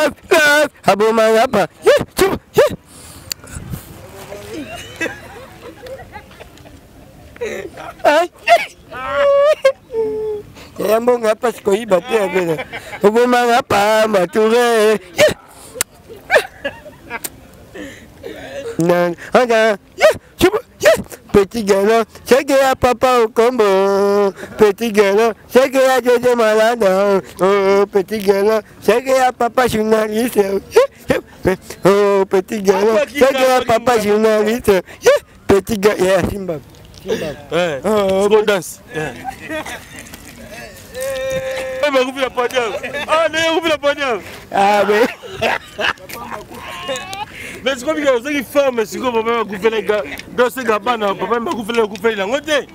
Love, love, abomanga pa. Ya mbongo ya pasi koyiba te abela. Obomanga pamba toure. Non, regarde. Petit gars, c'est que ya papa au combo. Petit gars, c'est que ya Jojo malade. Oh, petit gars, c'est que ya papa journaliste. Oh, petit gars, c'est que ya papa journaliste. Petit gars, yeah, Simba. Simba. Eh, Oh, oh, danse. Eh, bakufi na podium. Ah, ndenge akufi na podium. Ah, mais. Mais sikoyo bika ozangi forme sikoyo papa bakufeli ga dosenga bana papa bakufeli akufeli yango te.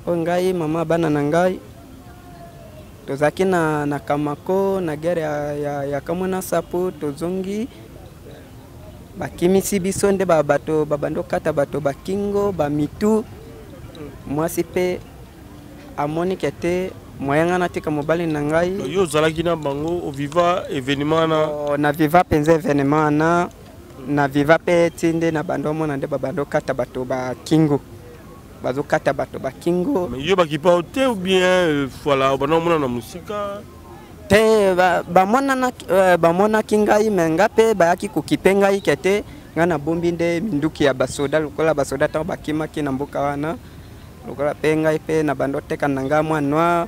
Oyo ngai mama bana na ngai tozalaki na, na Kamako na guerre ya, ya, ya Kamwena Nsapu, tozongi bakimisi biso nde ba bato babandi kokata bato bakingo bamitu. Mwasi mpe amoni ke te moyen ngai natika mobali na ngai. Yo ozalaki na bango oviva événement wana? Oh, na viva mpenza événement wana, na viva mpe ti nde na bando omona nde babandi kokata bato bakingo, bazokata bato bakingo. Mais yo bakipa yo te ou bien voilà, obanda omona na mosika? Te, bamonaki ngai, me nga mpe bayaki kokipe ngai ke te ngai nabombi nde minduki ya basoda, lokola basoda ntango bakimaki na mboka wana, lokola mpe ngai mpe na bando oteka na ngai mwa noir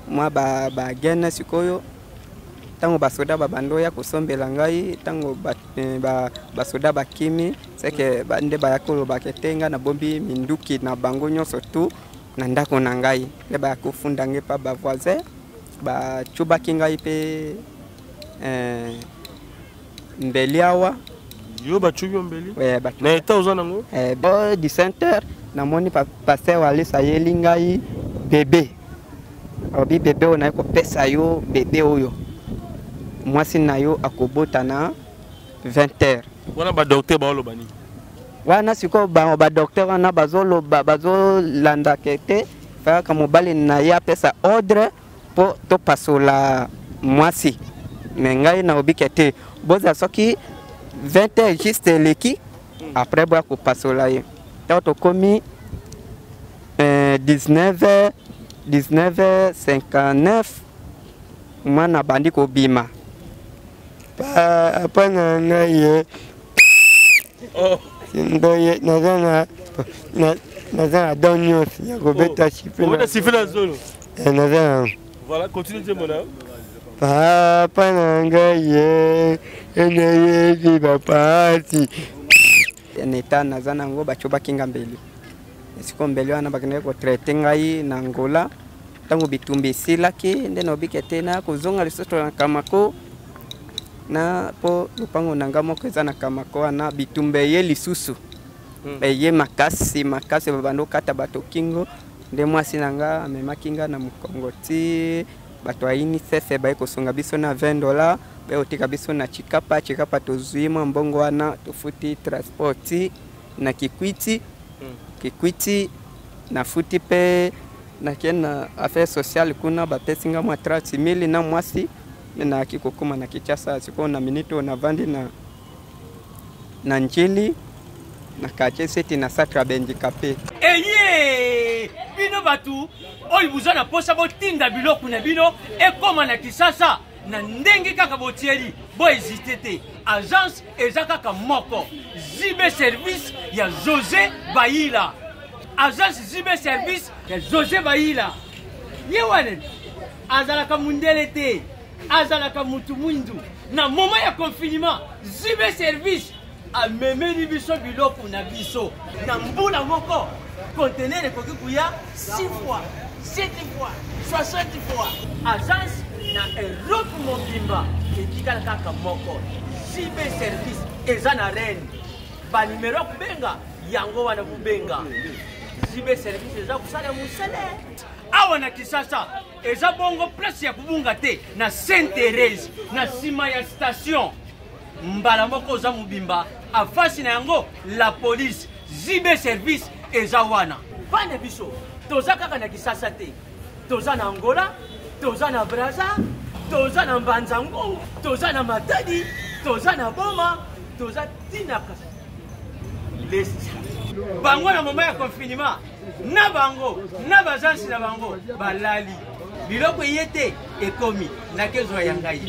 mwa bagene. Sikoyo ntango basoda babandi oya kosombela ngai, ntango basoda bakimi, seke nde bayaki kolobaka te ngai nabombi minduki na bango nyonso tu na ndako na ngai, nde bayaki kofunda ngai pa bavoisin, bacubaki ngai mpe mbeli awa. Yo bacubi yo mbeli? Ouais, bacubi. Na eta oza nango? Bo du center namoni pasteur Walesa ayeli ngai bébé. Alobi bébé oyo naye kopesa yo, bébé oyo mwasi na yo akobota na 20 heures. Wana ba docteur baoloba nini? Wana sikoyo ba docteur wana bazoloba, bazolanda ke te kaka mobali na ye apesa ordre mpo topasola mwasi. Me ngai nalobi ke te, bozala soki 20 heures juste eleki, après boya kopasola ye. Ntango tokomi 19 heures, 19 heures 59, mwana abandi kobima. Papa na ngai ye. Oh. Ndoye, naza na don nyonso ya kobeta Oh. sifflet na Kobeta sifflet na zolo. Naza na. Voilà, continue nzembo na yo. Papa na ngai ye, nayebi bapasi. Na eta naza nango, bacobaki nga mbeli. Sikoyo mbeli wana bakendaki kotraite ngai na Angola. Ntango bitumba esilaki nde nalobiki ete na kozonga lisusu na Kamako, na po lopango na nga moko eza na Kamako wana, bitumba eye lisusu. Eye makasi makasi, babandi kokata bato kingo. Nde mwasi na nga amemaki nga na mokongo ti bato ya UNICEF baye kosunga biso na vingt dollars, baye kotika biso na Tshikapa. Tshikapa tozwi mwa mbongo wana, tofuti transport ti na Kikwiti. Kikwiti nafuti mpe nakei na affaire sociale kuna, bapesi nga mwa 30 000 na mwasi, nde nayaki kokóma na Kinshasa. Sikoyo na minute oyo navandi na Njili na quartier Seti na Satra Bendikape. Eye bino bato oyo boza na posa botinda biloko na bino ekóma na Kinshasa na ndenge kaka botieli, bo hésite te, agence eza kaka moko, JB Service ya José Bayila. Agence JB Service ya José Bayila, ye wana azalaka mundele te, azalaka mutu mwindu. Na moment ya confinement, JB Service amemeli biso biloko na biso na mbula moko. Conteneur ekoki koya 6 fois, 7 fois, 60 fois. Agence na Europe mobimba etikala kaka moko, JB Service eza na Rennes. Ba numero ya kobenga yango wana, kobenga JB Service eza kosala mosala awa na Kinshasa. Eza bongo place ya kobunga te, na Sainte Thérèse, na nsima ya station, mbala moko oza mobimba afasi na yango la police. JB Service eza wana. Bana biso toza kaka na Kisasa te, toza na Angola, toza na Braza. Toza na Mbanza Ngongo, toza na Matadi, toza na Boma, toza tina lesti. Bango na moment ya confinement na bango na bajansi na bango balali biloko eye te ekomi nakezwa ya ngai.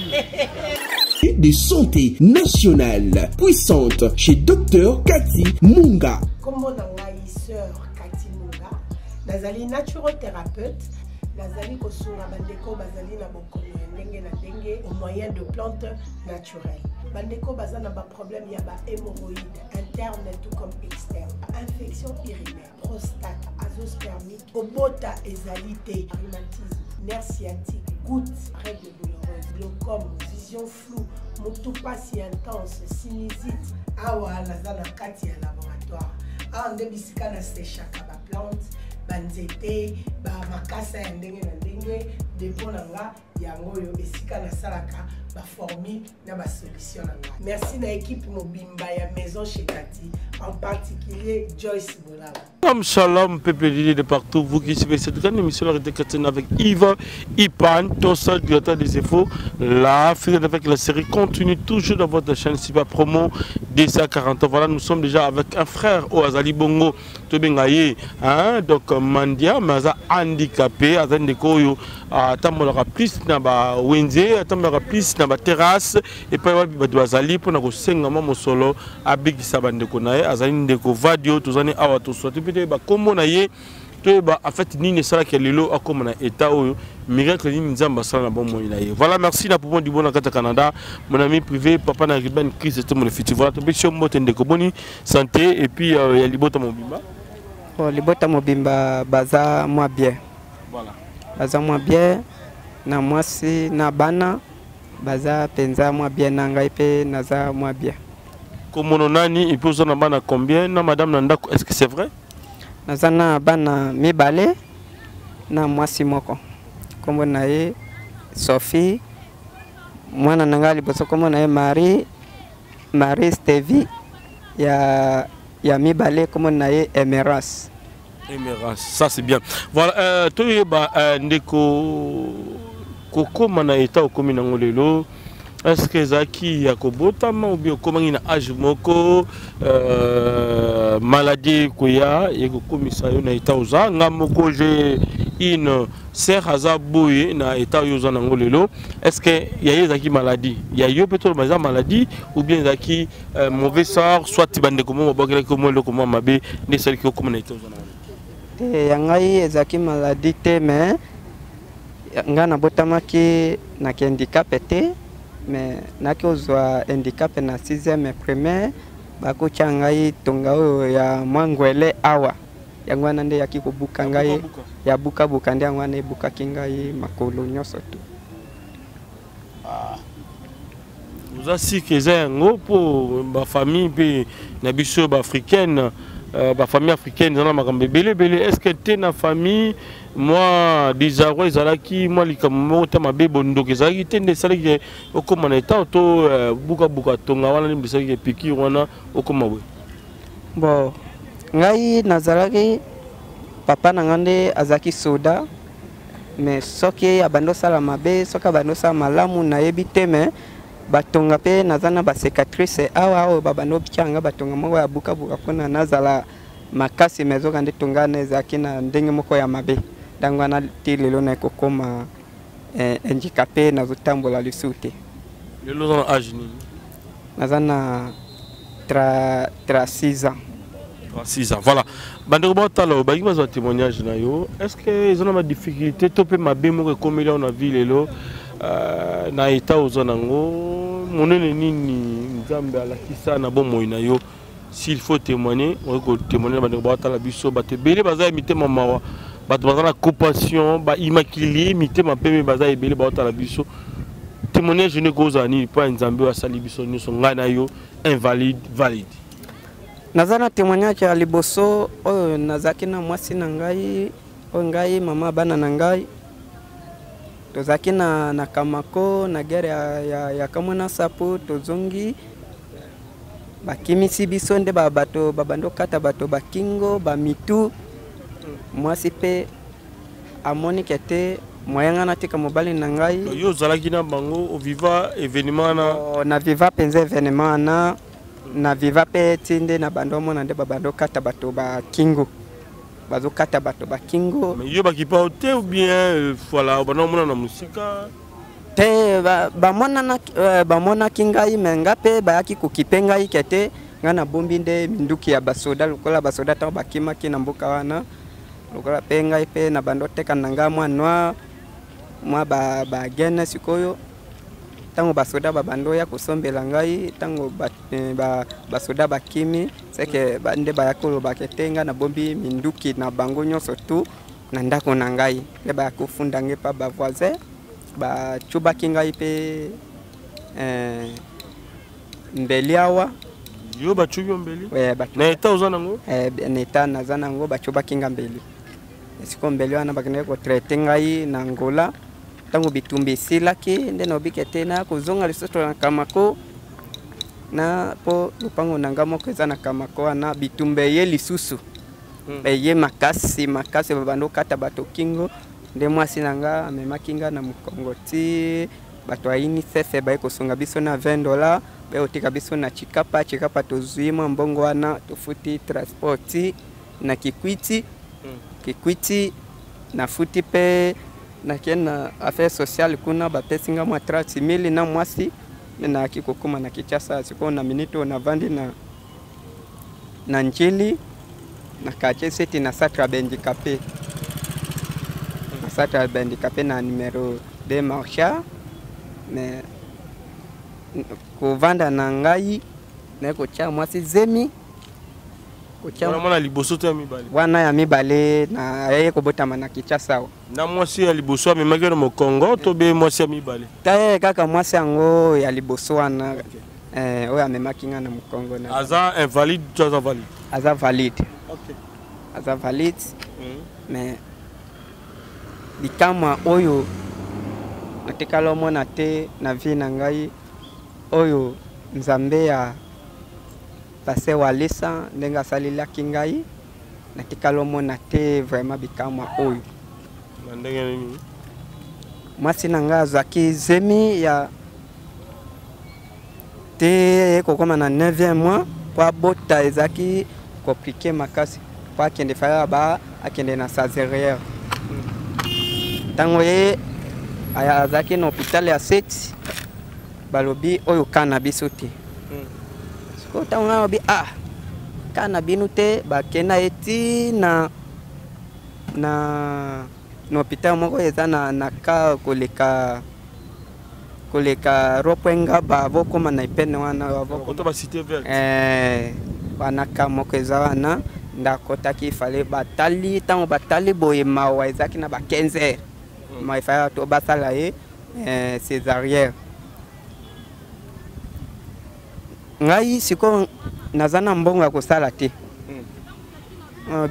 De santé nationale puissante chez Dr Cathy Munga. Kombo na ngai sœur Cathy Munga, nazali naturothérapeute, nazali kosunga bandeko bazali na bokono ya ndenge na ndenge au moyen de plantes naturelles. Bandeko baza na ba problème ya ba hémorroïdes interne tout comme externe, infection urinaire, prostate, azoospermique, kobota ezali te, rhumatisme, nerf sciatique, goutte, règle douloureuse, glaucome, vision floue, mutu pasi intense, sinusite. Awa naza na kati ya laboratoire, awa nde bisika na sechaka ba plante, banzete, ba makasa ya ndenge na ndenge. Depo na nga yango oyo, esika nasalaka baformule na basolution na nga. Merci na équipe mobimba ya Maison chez Cathy, en particulier Joyce Bolaba. Shalom, shalom, peuple de de partout, vous qui suivez cette grande émission, la Réalité chrétienne avec Yves Ipan, Tosa, directeur des infos, la fidèle avec la série continue toujours dans votre chaîne Siba Promo, DCA 40. Voilà, nous sommes déjà avec un frère, Oazali Bongo, Tobengaye, hein, donc Mandia, mais aza handicapé, aza ndeko oyo, atambolaka plus na ba wenze, atambolaka plus na ba terrasse, et puis wapi bato bazali mpona kosenga mwa mosolo abikisa bandeko na ye. Azali ndeko Vadio, tozali awa toswati mpe toyeba nkombo na ye, toyeba en fait nini esalaki lelo akóma na état oyo, miracle nini Nzambe asala na bomoi na ye. Voilà, merci na Poupon du Bon na kati ya Canada, mon ami privé, papa na Ruben Christ te mon futur. Voilà, topesi yo mbote ndeko, boni santé et puis ya libota mobimba? Oh, libota mobimba baza mwa bien. Voilà. Baza mwa bien na mwasi na bana baza mpenza mwa bien, na ngai mpe naza mwa bien. Komono nani et puis oza na bana combien na madame na ndako, est-ce que c'est vrai? Naza na bana mibale na mwasi moko, nkombo na ye Sophie. Mwana na ngai liboso nkombo na ye Marie Stevie, ya mibale nkombo na ye Emerance. Emerance, ça c'est bien. Voilà, toyeba ndeko, kokóma na état okomi nango lelo, est-ce que ezalaki ya kobotama ou bien okomaki na âge moko, maladie ekoya ekokomisa yo na état oza? Nga moko j'ai une sœur aza boye na état oyo oza nango lelo. Est-ce que ya ye ezalaki maladie, ya yo mpe toloba eza maladie, ou bien ezalaki mauvais sort, soit bandeko mo babwakelaki mwa eloko mwa mabe nde esalaki okóma na état oza nango? Te, ya ngai ezalaki maladie te, mais ngai nabotamaki naki handicap te, mais naki kozwa handicap na 6e primaire. Bakotya ngai tonga oyo ya mwa ngwele awa, yango wana nde yaki kobuka ngai ya bukabuka, nde yango wana ebukaki ngai makolo nyonso tu. Oza sike eza yango mpo bafamille mpe na biso baafricaine, bafamille africaine eza na makambo ebele ebele. Est ce que te na famille mwa désarroi ezalaki, mwa likambo moko ta mabe, bondoki ezalaki te nde esalaki okóma na état to bukabuka tonga wana nde esalaki piqûre wana okóma boye? Bon, ngai nazalaki, papa na ngai nde azalaki soda, mais soki abandi osala mabe, soki abandi osala malamu, nayebi te. Mais batonga mpe naza na bacicatrice awa oyo babandi obikia nga batonga moko ya bukabuka mpona nazala makasi, mais ezoka nde tonga wana ezalaki na ndenge moko ya mabe. Ntango wana ti lelo na ekokóma handicapé, nazotambola lisusu te. Lelo oza na âge nini? Naza na 36 ans. 36 ans, voilà. Bandeko baotala, balingi bazwa témoignage na yo. Est ce que eza na badifficulté to mpe mabe moko ekomeli awa na vie lelo, na état oza nango monene, nini Nzambe alakisa na bomoi na yo? S'il faut témoigner, okoki kotémoigner na bandeko baotala biso. Bato ebele baza ya mitema mawa, bato baza na compassion, baimmaculé mitema pembe baza ebele baotala biso. Témoignage ne kozala nini mpo ya Nzambe oyo asali biso nyonso, ngai na yo, invalide, valide? Naza na témoignage ya liboso oyo nazalaki na mwasi na ngai, oyo ngai mama bana na ngai. Tozalaki na Kamako na guerre ya Kamwena Nsapu. Tozongi, bakimisi biso nde bato babandi okata bato bakingo bamitu. Mwasi mpe amoni ke te. Moyen nga natika mobali na ngai. Yo ozalaki na bango oviva événement wana? Oh, na viva mpenza événement wana, na viva mpe ti nde na bando omona nde babando okata bato bakingo, bazokata bato bakingo. Mais yo bakipa te ou bien voilà, obanda omona na mosika? Te, bamonaki ngai, me nga mpe bayaki kokipe ngai ke te, ngai nabombi nde minduki ya basoda, lokola basoda ntango bakimaki na mboka wana, lokola mpe ngai mpe na bando oteka na ngai mwa noir, mwa bagene. Sikoyo ntango basoda babando ya kosombela ngai, ntango basoda bakimi, seke nde bayaki kolobaka te ngai nabombi minduki na bango nyonso tu na ndako na ngai. Nde bayaki kofunda ngai mpa bavoisin, bacubaki ngai mpe mbeli awa. Yo bacubi yo mbeli? Eh, na eta oza nango? Eh, na eta naza nango, bacubaki nga mbeli. Sikoyo mbeli wana bakendaki kotraite ngai na Angola. Ntango bitumba esilaki, nde nalobiki te na kozonga lisusu na Kamako na mpo lopango na nga moko eza na Kamako wana. Bitumba eye lisusu, eye makasi makasi, babanda okata bato kingo. Nde mwasi na nga amemaki nga na mokongo ti bato ya UNICEF baye kosunga biso na 20 $, baye kotika biso na Chikapa. Chikapa tozwi mwa mbongo wana, tofuti transport ti na Kikwiti. Kikwiti nafuti mpe nakei na affaire sociale kuna, bapesi nga mwa 30 mille na mwasi, nde nayaki kokóma na Kinshasa. Sikoyo na minute oyo navandi na Njili, na quartier Seti, na centre ya bahandicapé, na centre ya bahandicapé na numéro 2 marcha. Mais kovanda na ngai, naye kotia mwasi zemi. Kotia mwana liboso to ya mibale? Wana ya mibale, na aye kobotama na Kinshasa awa. Na mwasi ya liboso amemaki na mokongo to be mwasi ya mibale? Te, kaka mwasi yango ya liboso wana, oyo amemaki nga na mokongo na. Aza invalide to aza valide? Aza valide. Aza valide. Mais likamwa oyo natikala omona te na vie na ngai, oyo Nzambe ya pasteur Walesa ndenge asalelaki ngai, natikala omona te vraiment bikamwa oyo. Na ndenge nini? Mwasi na ngai azwaki zemi ya te, kokóma na 9e mois po abota ezalaki compliqué makasi. Po akende, faya ba akende na césarienne. Ntango ye azalaki na hôpital ya Seti, balobi oyo ka na biso te. Sikoyo ntango ngai balobi ah, ka na bino te, bakenda ye ti na hôpital moko eza na ka koleka rond-point Ngaba, bokóma na epene wana. Kota ba Cité Verte. Eh, wana ka moko eza wana nde akɔtaki. Fale batali, ntango batali boye, mawa, ezalaki na ba 15 heures, ma efale to basala ye césarienne. Ngai sikoyo naza na mbongo ya kosala te.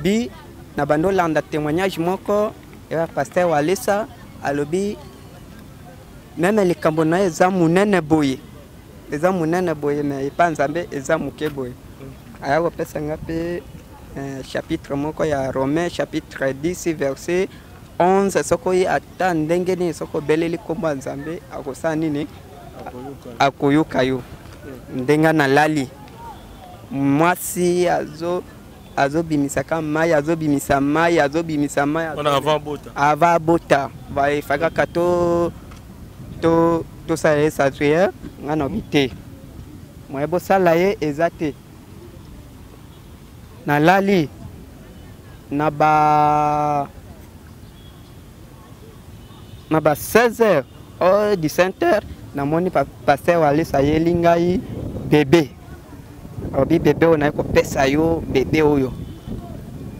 Bi na bando olanda témoignage moko ya pasteur Walesa, alobi même likambo na ye eza monene boye, eza monene boye, me epa Nzambe eza moke boye. Aya kopesa nga mpe chapitre moko ya Romain, chapitre 10 verset 11: soki oye ata ndenge nini, soki obeleli nkombo ya Nzambe, akosala nini? Akoyoka yo. Ndenge nalali, mwasi azobimisaka mai, azobimisa mai, azobimisa mai. Wana avant abota? Avant abota. Efa kaka to tosala ye césarienne. Ngai naobi te, moye bosala ye eza te. Nalali na ba 16 heures o 17 heures, namoni pasteur Walesa ayeli ngai bébé. Alobi: "Bébé oyo naye kopesa yo, bébé oyo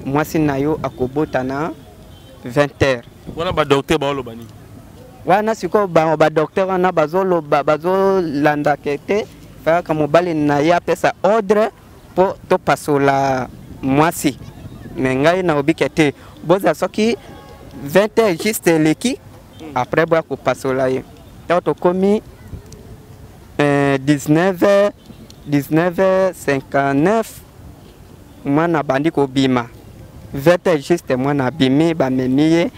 mwasi na yo akobota na 20 heures." Wana badocteur baoloba nini? Wana sikoyo bango badocteur wana bazoloba, bazolandaka te, kaka mobali na ye apesa ordre mpo topasola mwasi. Me ngai nalobiki te, bozala soki 20 heures juste eleki, après boya kopasola ye. Ntango tokomi 19 19 59, mwana abandi kobima. 20 heures juste, mwana abimi, bamemi ye.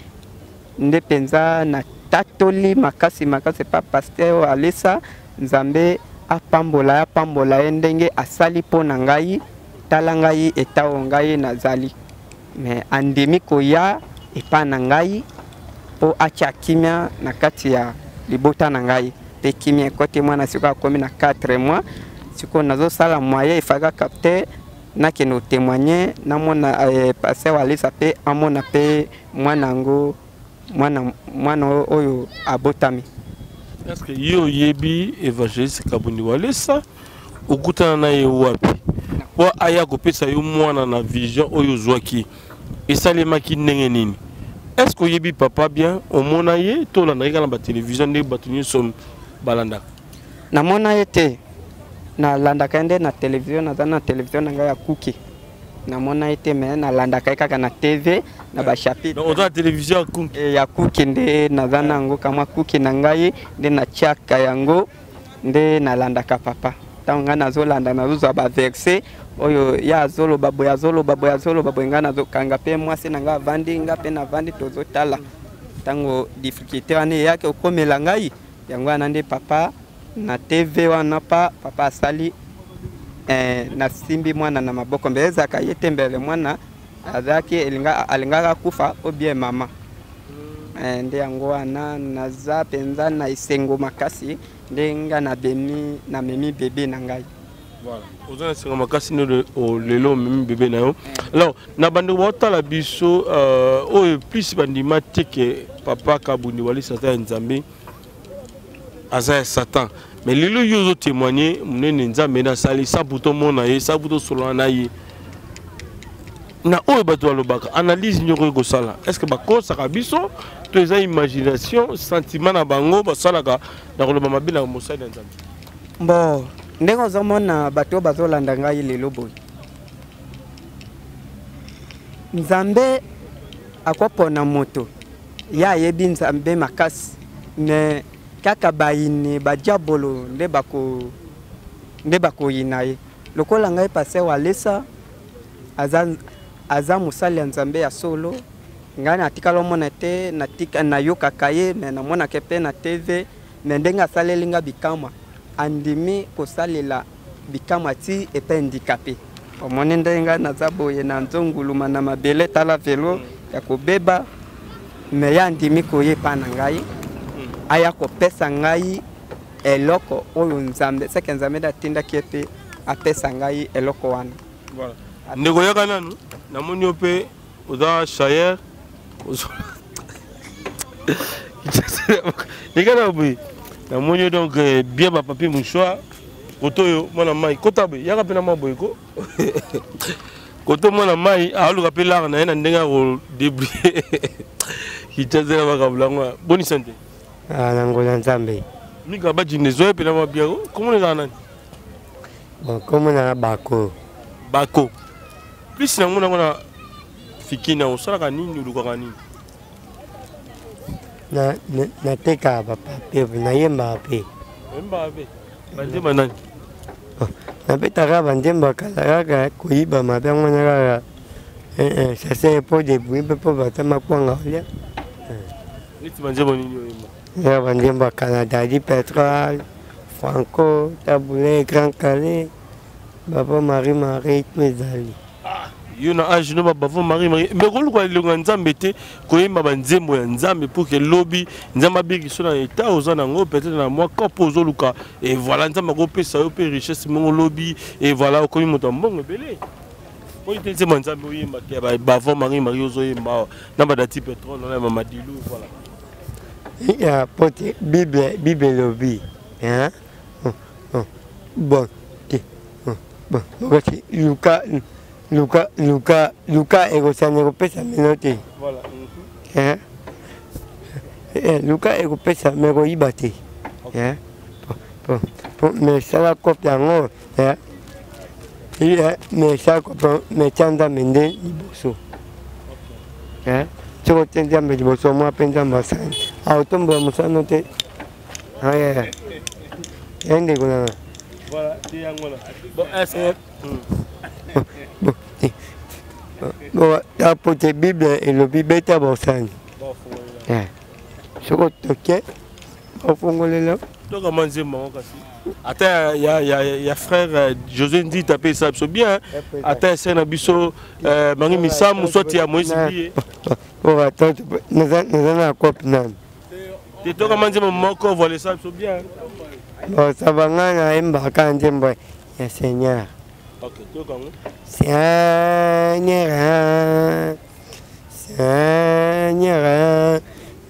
Nde mpenza natatoli makasi makasi epa pasteur Walesa, Nzambe apambola ye, apambola ye ndenge asali mpo na ngai. Tala ngai eta oyo ngai nazali, mais andimi koya epa na ngai mpo atia kimia na kati ya libota na ngai, mpe kimia ekoti. Mwana sikoyo akomi na 4 mois, sikoyo nazosala moyen efaka capter nakende kotemoigne, namona pasteur Walesa mpe amona mpe mwana yango, mwana oyo abotami. Est-ce que yo oyebi évangéliste Kabundi Walesa? Okutana na ye wapi po aya kopesa yo mwana na vision oyo ozwaki? Esalemaki ndenge nini? Est-ce que oyebi papa bien? Omona ye to olandaki kaka na batelevizio ndenge bato nyonso balandaka? Namona ye te, nalandaka ye nde na televizio. Naza na televizio na ngai ya kuki, namona ye te, me nalandaka ye kaka na TV na bachapitre. Donc oza na televizio ya kuki? Ya kuki nde naza na yango, kamwa kuki na ngai nde natiaka yango, nde nalandaka papa. Ntango ngai nazolanda, nazozwa baverse oyo ye azoloba boye, azoloba boye, azoloba boye, ngai nazokanga, mpe mwasi na ngai avandi, ngai mpe navandi, tozotala. Ntango difficulté wana eyaki okomela ngai, yango wana nde papa na TV wana pa papa asali, nasimbi mwana na maboko, mbe ezalaka ye te, mbele mwana azalaki alingaka kufa ou bien mama. Nde yango wana naza mpenza na esengo makasi nde nga namemi bebe na ngai. Voilà. Oza na esengo makasi nde lelo omemi bebe na yo. Alors na bandeko baotala biso, oyo plus bandima te ke papa Kabundi Walesa aza ya Nzambe, aza ya Satan, mais lelo yo ozotémoigne monene Nzambe nde asali sabu tomona ye, sabu tosolola na ye. Na oyo bato balobaka, analyse nyoko ekosala, est ce que bakosaka biso to eza imagination, sentiment na bango basalaka na koloba mabe na mosali ya Nzambe? Bon, ndenge ozomona bato oyo bazolanda ngai lelo boye, Nzambe akopona moto ye ayebi Nzambe makasi, me kaka bayini badiabolo nde bakoyina ye. Lokola ngai pasteur Walesa aza mosali ya Nzambe ya solo, ngai natikala omona te, nayokaka ye, me namonaka mpe na TV, me ndenge asaleli nga bikamwa, andimi kosalela bikamwa ti epai handicapé. Omoni ndenge ngai naza boye na nzonguluma na mabele, tala velo ya kobeba, me ye andimi koya epai na ngai, aya kopesa ngai eloko oyo Nzambe, seke Nzambe nde atindaki ye mpe apesa ngai eloko wana. Voilà. Ndeko yaka nanu, namoni yo mpe oza chayer, yaka na boye, namoni yo donc bien bapapier mouchoir koto oyo mwana mai kota boye, yaka mpe na mwa boye ko koto mwana mai aluka mpe lare na ye na ndenge ya kodébrouille kichazela makambo yango. Boni sante? Na ngola Nzambe. Mika bajinde zoye mpe na mwa biako komona ezala nani? Bon, komona na Bako. Bako plus nango nango na fikina, osalaka nini, olukaka nini? Natekaka bapapier, nayembaka mpe. Oyembaka mpe banzemba nani? Nabetaka banzembo ya kala, kaka koyiba mabe yango wana kaka, sase po debrouille mpe po bato makwanga olia. Neti banzembo nini oyemba? Ya banzembo ya kala, Dadi Petrol, Franco Tabule, Grand Calais, Baba Marie Marie, to ezali. Yo na age no babavo Marie Marie, mais koluka elongo ya Nzambe te, koyemba banzembo ya Nzambe pour ke lobi Nzambe abiki so na eta oza nango, peut-être na mwa kopo ozoluka, et voilà Nzambe akopesa yo mpe richesse mongo lobi, et voilà okomi moto ya mbongo ebele. Oyo te nzembo ya Nzambe oyemba te, ya bavon Marie Marie ozoyemba awa na badati pétrole na Mamadilu, voilà. Ya po te Bible elobi, hein? Bon te, bon okati luka luka luka luka ekosana ekopesa mino te. Voilà. Hein? Luka ekopesa me koyiba te. Hein? Mais sala kope yango, hein? Mais sala kope, mais tia Nzambe nde liboso. Hein? Soki otie Nzambe liboso, mwa mpe Nzambe asali aotombola mosano te. Ya ndeko nanga. Voilà, te yango na. Bon, est-ce que Bon, apo te Bible elobi beta bosani. Eh. Soki otoke ofongolela. Tokama nzembo yango kasi ata ya, ya, ya, ya frère euh, José Ndita mpe esala biso bien ata ya sere na biso euh, Mangi Misamu soit ya Moïse Mbiye. Naza na cope nanu. Te tokama nzembo moko voilà esala biso bien. Bon, ça va nga nayembaka nzembo ya Seigneur. Ok, toyoka yango. Seigneur. Seigneur,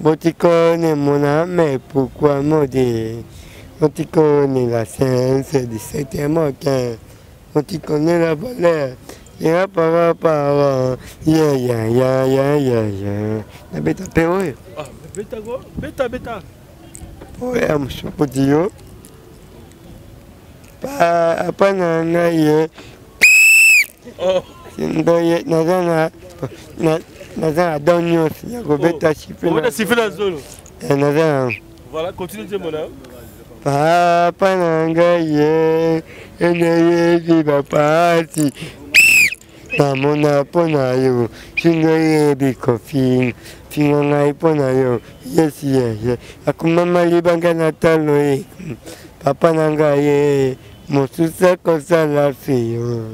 botikone mon âme, pourquoi maudire? Botikone la science du septième aucun. Botikone la valeur. Ya para para. Ya ya ya ya ya ya. Nabeta pe oyo. Ah, beta go, beta beta. Oyo ya mosuku yo. Papa na ngai ye. Oh. Ndoye naza na naza na don nyonso ya kobeta oh. siffle. Kobeta siffle na zolo. Eh, naza na. Voilà, continue nzembo na yo. Papa na ngai ye eneyebi bapasi namona mpo na yo sino oyebi kofinga finga ngai mpo na yo yesi yeye akomama libanga na talo ye papa na ngai ye mosusu akosala fiyo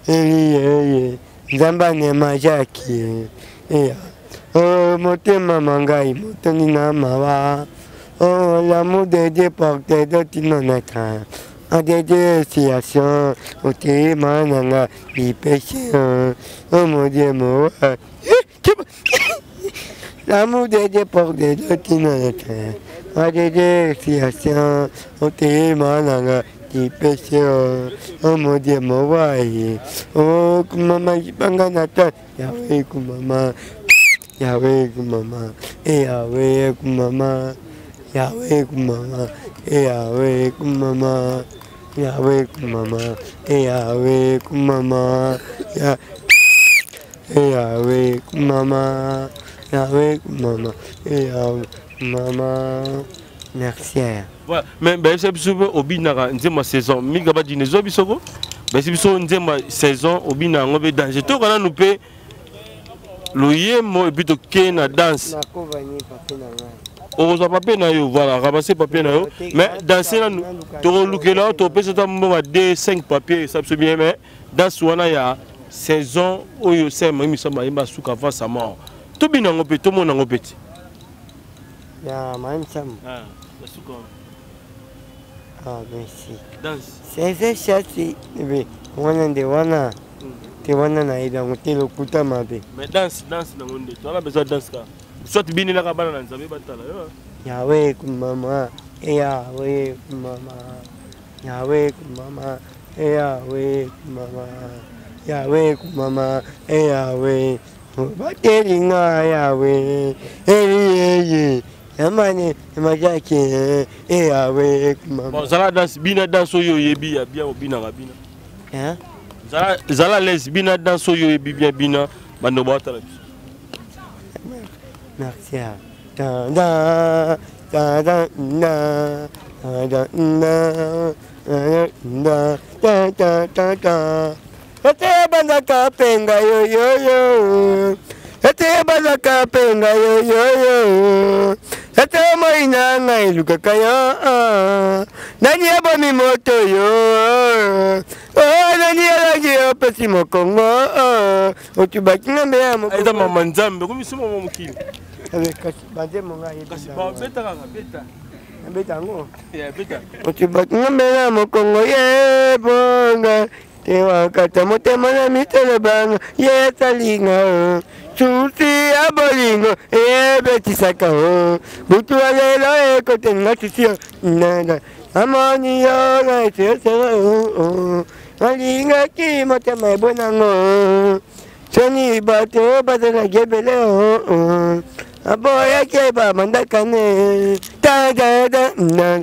eliyeye nzambe anema jaki eya oh, motema ma ngai motondi na mawa oh, l'amour de Dieu porte dotino na train adede situation oteyema na nga bipeshe oh mon Dieu mon L'amour de Dieu porte dotino na train adede situation oteyema na nga bipeshe oh mon Dieu mon roi oh kumama libanga na ta Yahweh kumama Yahweh kumama Yahweh kumama Yahweh kumama Yahweh kumama Yahweh kumama Yahweh kumama Yahweh kumama Yahweh kumama Yahweh kumama Merci. Voilà. Mais ben c'est biso obinaka nzembo saison mingi ba dine zo biso ko. Ben c'est biso nzembo saison obina yango be danger. To kana nous pe loyembo et puis toke na danse. Okozwa papier na yo voilà ramasser papier na yo mais danse nanu tokolukela yo topesa ata mbongo ya 2 5 papier esa biso bien mais danse wana ya saison oyo sema misamba ayemba suka avant sa mort tobina yango mpe tomona yango mpe ti Ya Mancham. Ah, basuka. Ah, merci. Danse. Sese shati. Ebe, wana nde wana. Te wana na yebi yango te lokuta mabe. Mais danse, danse nango nde. Toza besoin danse ka. Soit binelaka bana na Nzambe batala yo. Yahweh kumama, Yahweh kumama. Yahweh kumama, Yahweh kumama. Yahweh kumama, Yahweh. Obateli nga Yawe, eyeye, yamane majake, Yawe mama. Bon, zala danse, bina danse oyo oyebi ya bien obinaka bina. Hein? Zala zala l'aise bina danse oyo oyebi bien bina bando batala biso. Merci. Da da da da da da da da da da da da. Ete bazaka penga yo yo yo. Ete bazaka penga yo yo yo. Ete moi na ngai elukaka yo. Nani abomi moto yo. Oh, nani alaki yo pesi mokongo. Otubaki ngambe ya mokongo. Eza mama Nzambe, okomi so mama mokili. Banzembo ngai yebi. Kasi beta kaka beta. Beta yango. Beta. Otubaki ngambe ya mokongo ye bonga. Tewakata motema na mitele banga ye talinga o susi ya bolingo ebetisaka o butu ya lelo ekotelinga susi yo nana amoni yo na esesela o alingaki motema ebonango soni bato bazalaki ebele o aboyaki bamandakane tadada na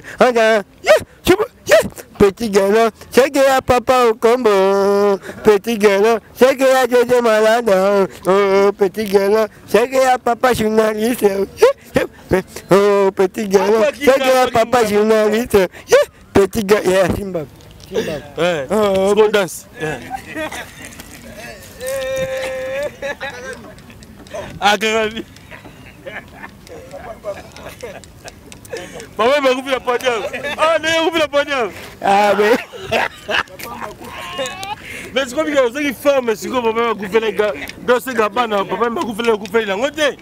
Petit gars, c'est que ya papa au combo. Petit gars, c'est que ya Jésus malade. Oh, petit gars, c'est que ya papa journaliste. Oh, petit gars, c'est que ya papa journaliste. Petit gars, yeah, Simba. Simba. Ouais. Oh, oh, danse. Agravi. Papa bakufi na podium. Ah, ndenge akufi na podium. Ah, mais. Mais sikoyo bika ozangi forme sikoyo papa bakufelaka dosenga bana papa bakufela okufeli yango te.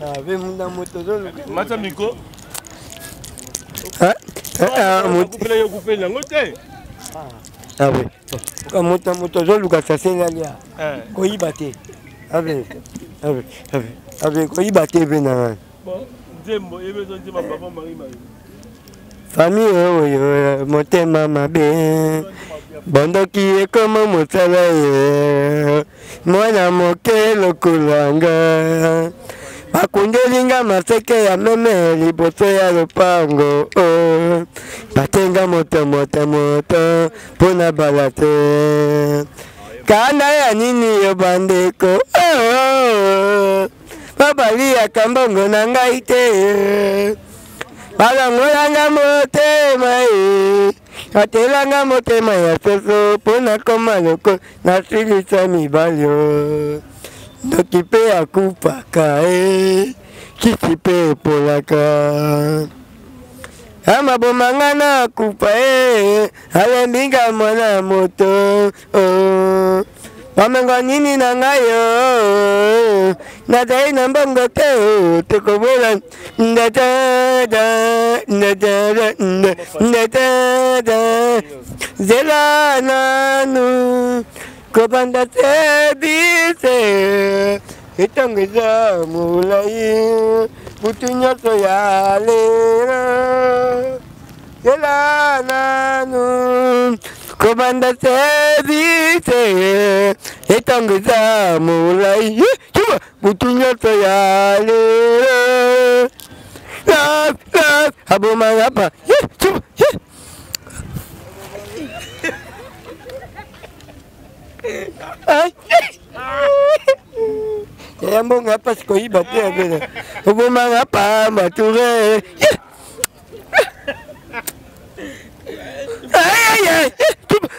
Ah, mais munda moto ozoluka. Mata micro. Ah, ah, moto. Bakufela yo okufeli yango te. Ah, oui. Moto moto ozoluka sase nalia. Koyiba te. Ave, ave, ave, ave koyiba te mpe na ngai. Nzembo yebi ezo nzembo papa Marie Marie. Famille oyo motema mabe bondoki ekoma mosala ye mwana moke lokola nga bakundeli nga maseke ya meme liboso ya lopango oh. batenga moto moto moto mpo na bala te kanda ya nini yo bandeko oh, oh. Babaliaka mbongo na ngai te balongolanga motema e atelanga motema ya soso mpo nakoma loko nasilisa mibali o ndoki mpe akufaka e kisi mpe epolaka amaboma nga nakufa e alembi nga mwana moto oh. Bamengo nini na ngai yo nazali na mbongo te tokobola ndetede ndetede ndetede zela nanu kobanda te bise etango eza molai butu nyonso ya lelo Zela nanu kobanda service etango eza molai butu nyonso ya lelo love love abomanga pa ya mbongo ya mpasi koyiba te ya bena obomanga pamba toure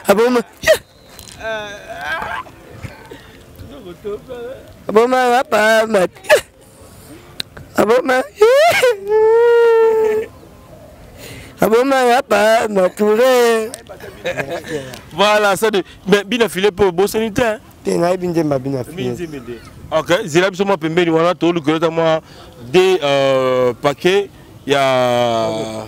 aboma aboma pamba aboma aboma pamba toure voilà ça de mais bina filet po bosani te te nayebi nzemba bina filet ok zela biso mwa pembeni wana toluka ota mwa de euh, paquet ya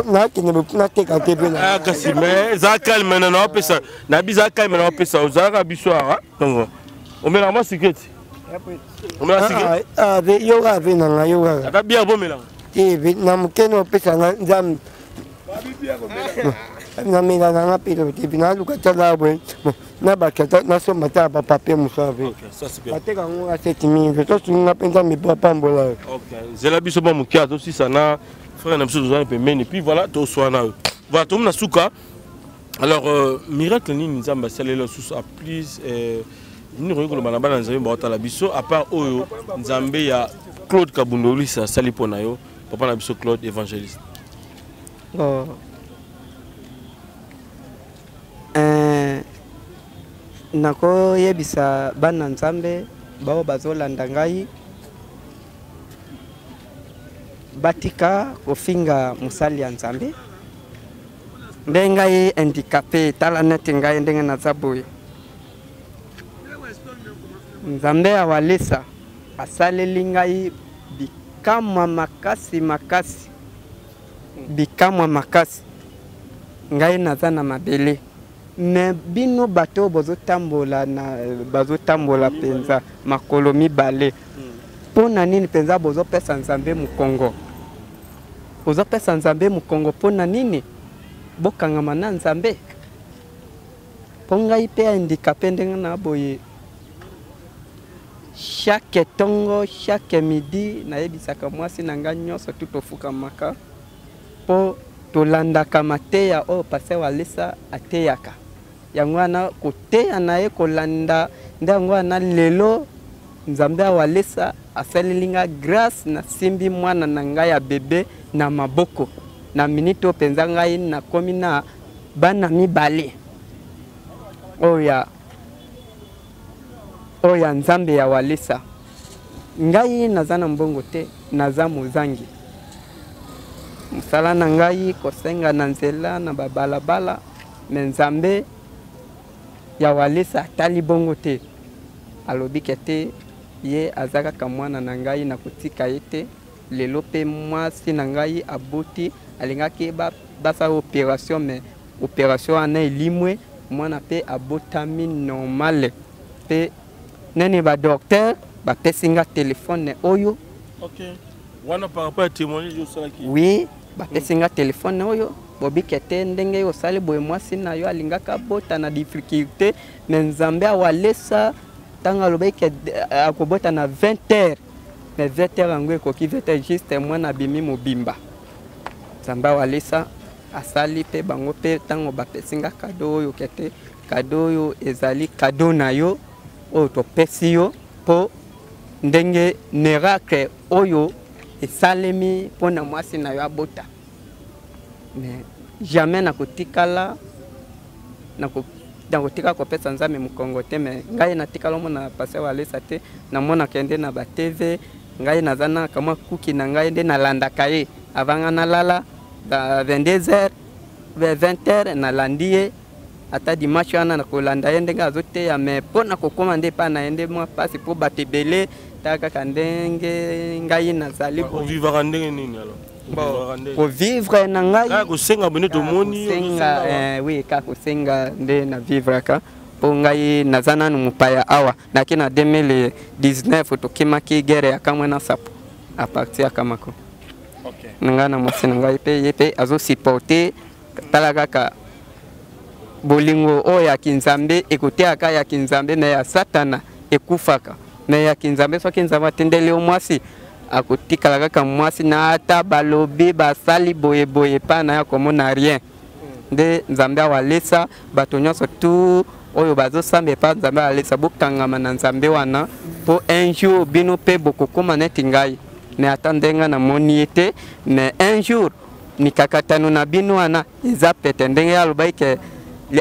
nakende nateka te mpe ah, kasi mais eza calme na naopesa na biso eza calme na opesa ozalaka biso awa donc omelaka mwa siketi omelaka siketi ah, ah, yo kaka mpe na ngai yo kaka ata bière bomelaka te na moke na opesa nga nzambe namela nanga pelo te naluka tala boye na bato ata nasomba ata bapapier mosusu ave bateka yango nga 7000 tosungi nga mpe nzambe mpo apambola yo zela biso mwa moke atosisa na frère na biso tozali pembeni puis voilà toswana yo voilà tokomi na suka alors euh, miracle nini nzambe asaleli lisusu a plus euh, nini okoki koloba na bana nzambe baotala biso à part oyo nzambe ya claude kabundolisa asali mpo na yo papa na biso claude évangéliste oh. Eh, nakoyebisa bana nzambe bao bazolanda ngai batika kofinga mosali ya nzambe nde ngai handikape tala neti ngai ndenge naza boye nzambe ya walesa asaleli ngai bikamwa makasi makasi Bikamwa makasi. Ngai naza na mabele. Mais bino bato oyo bozotambola na bazotambola mpenza makolo mibale mpo na nini mpenza bozopesa Nzambe mokongo? Bozopesa Nzambe mokongo mpo na nini? Bokangama na Nzambe. Mpo ngai mpe handicapé ndenge na boye chaque tongo chaque midi nayebisaka mwasi na ngai nyonso tu tofukamaka mpo tolandaka mateya oyo pasteur Walesa ateyaka yango wana koteya na ye kolanda nde yango wana lelo nzambe ya Walesa asaleli nga grâce nasimbi mwana na ngai ya bebe na maboko na minute oyo mpenza ngai nakomi na bana mibale oyo ya Oyo ya Nzambe ya Walesa. Ngai naza na mbongo te, naza mozangi. Mosala na ngai kosenga na nzela na babalabala, me Nzambe ya Walesa atali bongo te. Alobi ke te ye aza kaka mwana na ngai, nakotika ye te. Lelo mpe mwasi na ngai aboti, alingaki basala operation, me operation wana elimwe, mwana mpe abotami normale. Mpe nani ba docteur bapesi nga telefone oyo. Okay. Wana par rapport ya témoignage osalaki? Oui, bapesi nga telefone oyo, bobike te ndenge osali boye, mwasi na yo alingaka abota na difficulté, me Nzambe awalesa ntango alobaki akobota na 20 heures, me 20 heures yango ekoki 20 heures juste, mwana abimi mobimba. Nzambe awalesa asali mpe bango mpe ntango bapesi nga kado oyo kete kado oyo ezali kado na yo oyo topesi yo mpo ndenge miracle oyo esalemi mpo na mwasi na yo abota. Mais jamais nakotikala nakotika kopesa Nzambe mokongo te. Me ngai natikala omona pasteur Walesa te, namonaka ye nde na ba TV. Ngai naza na kamwa kuki na ngai nde nalandaka ye avant nga nalala ba 22 heures ba 20 heures, nalandi ye ata dimanche wana nakolanda ye ndenge azoteya. Me mpo na kokóma nde epai na ye nde mwa mpasi, mpo bato ebele tala kaka ndenge ngai nazali. Ovivaka ndenge nini alors? Bon, kovivre na ngai kaka kosenga bone tomoni. Kosenga, oui, kaka kosenga nde na vivraka, mpo ngai naza nanu mopaya awa. Naki na 2019 tokimaki guerre ya Kamwe na Sapo à partir ya Kamako. Okay. Na ngai na mwasi na ngai mpe ye mpe azosupporte. Tala kaka bolingo oyo ya kinzambe ekoteyaka ya kinzambe, me ya satana ekufaka. Me ya kinzambe, soki Nzambe atindeli yo mwasi, akotikala kaka mwasi na ata balobi basali boyeboye epai na ye akomona rien. Nde Nzambe awalesa bato nyonso tu oyo bazosamba epai Nzambe awalesa, bokangama na Nzambe wana, mpo un jour bino mpe bokokóma neti ngai. Me ata ndenge namoni ye te, me un jour mikakatano na bino wana eza pete. Ndenge alobaki ke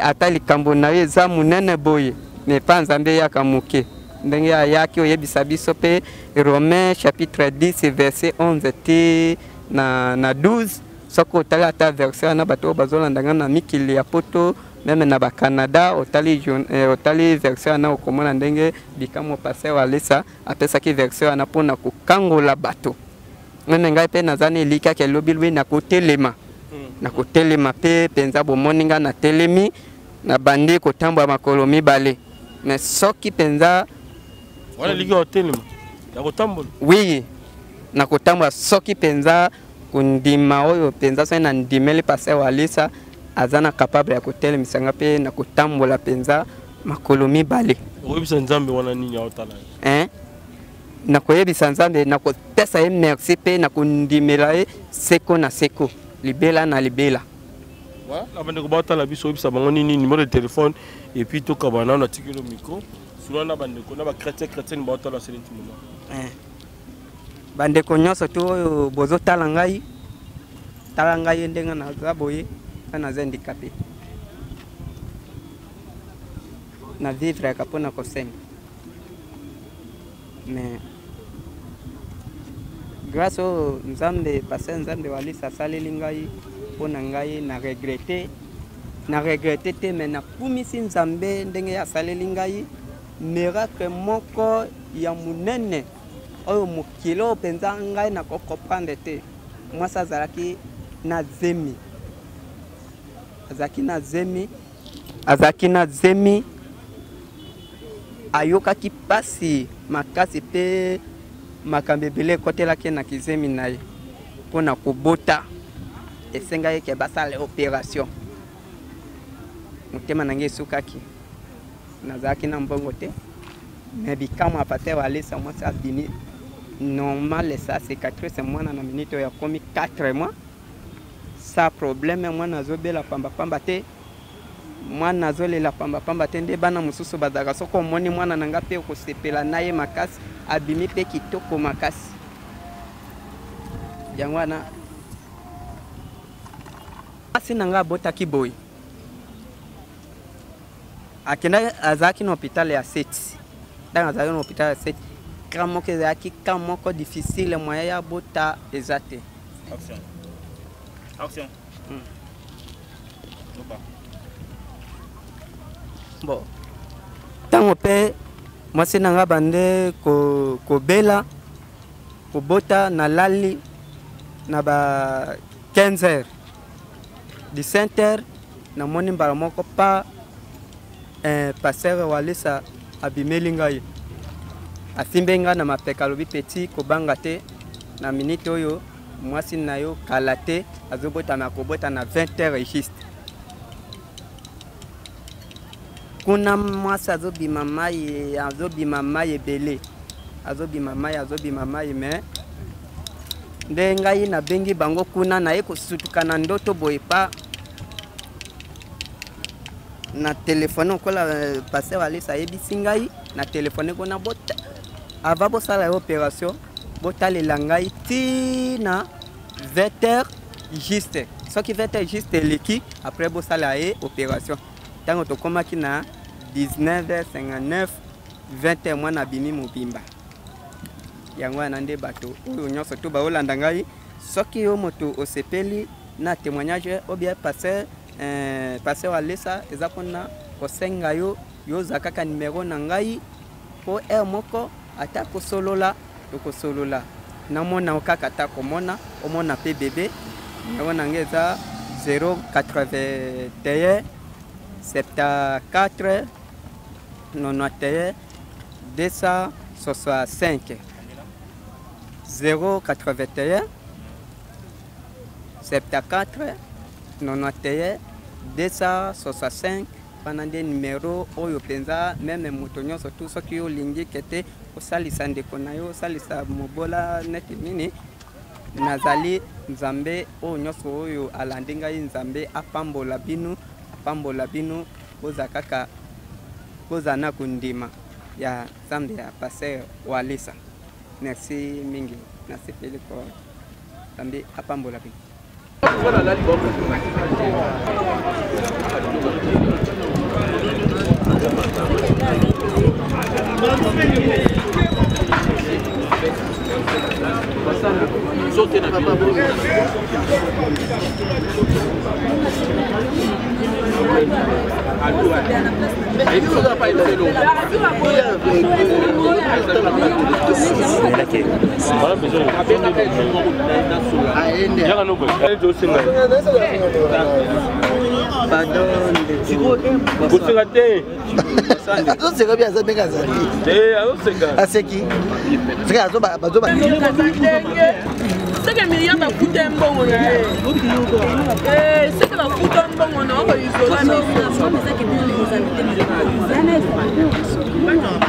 ata likambo na yo eza monene boye, me epa Nzambe eyaka moke. Ndenge ayaki oyebisa biso mpe Romain chapitre 10 verset 11 ti na 12, soki otali ata verset wana, bato oyo bazolanda ngai na mikili ya poto, meme na bacanada, otali verset wana, okomona ndenge bikamwa pasteur Walesa apesaki verset wana mpona kokangola bato. Meme ngai mpe naza na elikya ke lobi lobi nakotelema, nakotelema mpe mpenza. Bomoni ngai natelemi, nabandi kotambola makolo mibale. Mais soki mpenza wana elikya otelema ya kotambola? Oui, nakotambola soki mpenza kondima oyo mpenza, soki nandimeli pasteur Walesa aza na capable ya kotelemisa nga mpe nakotambola mpenza makolo mibale. Okoyebisa Nzambe wana nini aotala? Hein? Nakoyebisa Nzambe, nakopesa ye merci mpe nakondimela ye seko na seko, libela na libela. Na bandeko baotala biso, oyebisa bango nini? Numéro de téléphone et puis tokaba nano, natikeli yo micro souvent na bandeko na bachrétien, chrétienne baotala sele nti moment. Bandeko nyonso to oyo bozotala ngai, tala ngai ndenge naza boye, nga naza handicapé, na vivraka mpona kosenga. Mais grâce oyo Nzambe, pasteur Nzambe Walisa asaleli ngai, mpo na ngai na regrete, na regrete te, mais nakumisi Nzambe ndenge asaleli ngai miracle moko ya monene oyo mokili oyo mpenza ngai nakokomprendre te. Mwasi azalaki na zemi, azalaki na zemi, azalaki na zemi, ayokaki mpasi makasi mpe makambo ebele ekotelaki na kizemi na ye. Mpo na kobota esengaki ke basala opération. Motema na ngai esukaki, nazalaki na mbongo te. Me bikamwa, pasteur Walesa, mwasi abimi normal, sa cicatrice. Mwana na minute oyo akomi 4 mois sa problème. Mwana azobela pambapamba te, mwana azolela pambapamba te. Nde bana mosusu bazalaka, soki omoni mwana na nga mpe okosepela na ye makasi, abimi mpe kitoko makasi. Yango wana mwasi na nga abotaki boye, akendaki, azalaki na hôpital ya Seti. Ntango azalaki na hôpital ya 7 cas moko ezalaki cas moko difficile, moyen ya bota eza te. Action. Action. Bon, ntango mpe mwasi na nga bande kobela kobota, nalali na ba 15 heures, 17 heures, namoni mbala moko pa pasteur Walesa abimeli ngai, asimbi ngai na mapeka, alobi: "Petit, kobanga te, na minute oyo mwasi na yo kala te azobotama, akobota na 20 heures juste." Kuna mwasi azobima mai, azobima mai ebele, azobima mai, azobima mai. Mais nde ngai nabengi bango kuna, naye kosutuka na ndoto boye pa na telefone okola pasteur Alisa ayebisi ngai na telefone kuna: "Bota avant bosala ye opération, botalela ngai ntina 20 heures juste. Soki 20 heures juste eleki, après bosala ye opération." Ntango tokomaki na 19h59, 20 heures, mwana abimi mobimba. Yango wana nde bato oyo nyonso to baolanda ngai, soki yo moto osepeli na témoignage ou bien pasteur Alesa, eza mpona kosenga yo, yo ozwa kaka nimero na ngai mpo heure moko ata kosolola, tokosolola, namona kaka ata komona, omona mpe bebe. Nimero na ngai eza 081 74 91 265, 081 74 91 265. Wana nde nimero oyo mpenza. Même moto nyonso tu, soki olingi kete osalisa ndeko na yo, osalisa mobola neti nini, nazali. Nzambe oyo nyonso oyo alandi ngai, Nzambe apambola bino, apambola bino. Boza kaka, bozala na kondima ya Nzambe ya pasteur Walesa. Merci mingi, nasepeli ko Nzambe apambola bino. Koseka te. Azoseka bi, aza ndenge azali. Azoseka. Aseki seka bazoba. Seke Miriam bafuta mbongo na ye, seke bafuta mbongo na okoizola biso.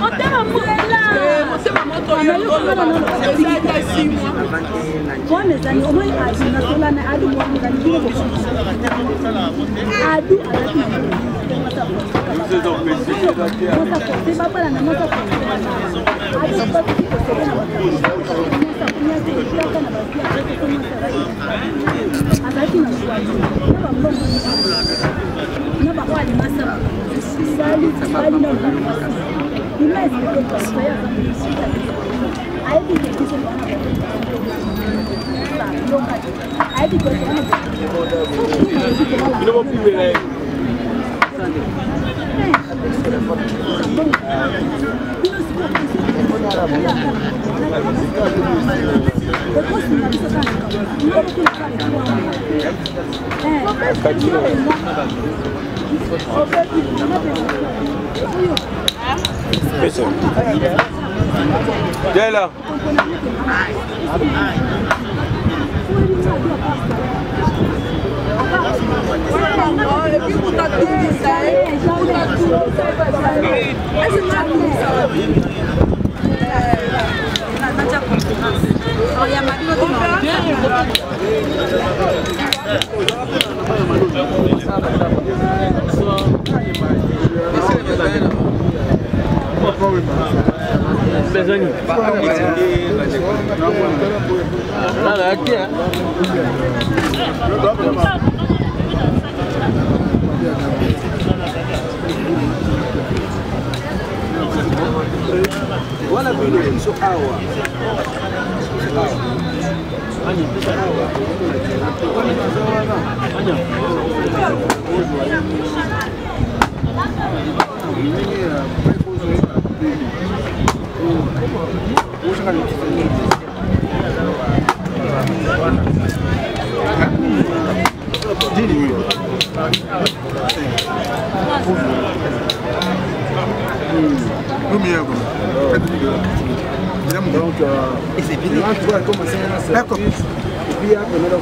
Motema motema moto eza ata 6 mois. Wana ezali omoi adu nasolana adu ezali bino adu azalaki na babala na mwasa adu azalaki na na bambongo na baoyo alimasa sali bali na ima ayebi ke biso ayebi ke bino bopimela ye. Viens là. Et puis moto atungisa ye, moto atungisa ye, ese moto atungisa. Bezani. Wana bino biso awa. Donc, et c'est bien. Tu vois, comme c'est un service. Et puis après, on a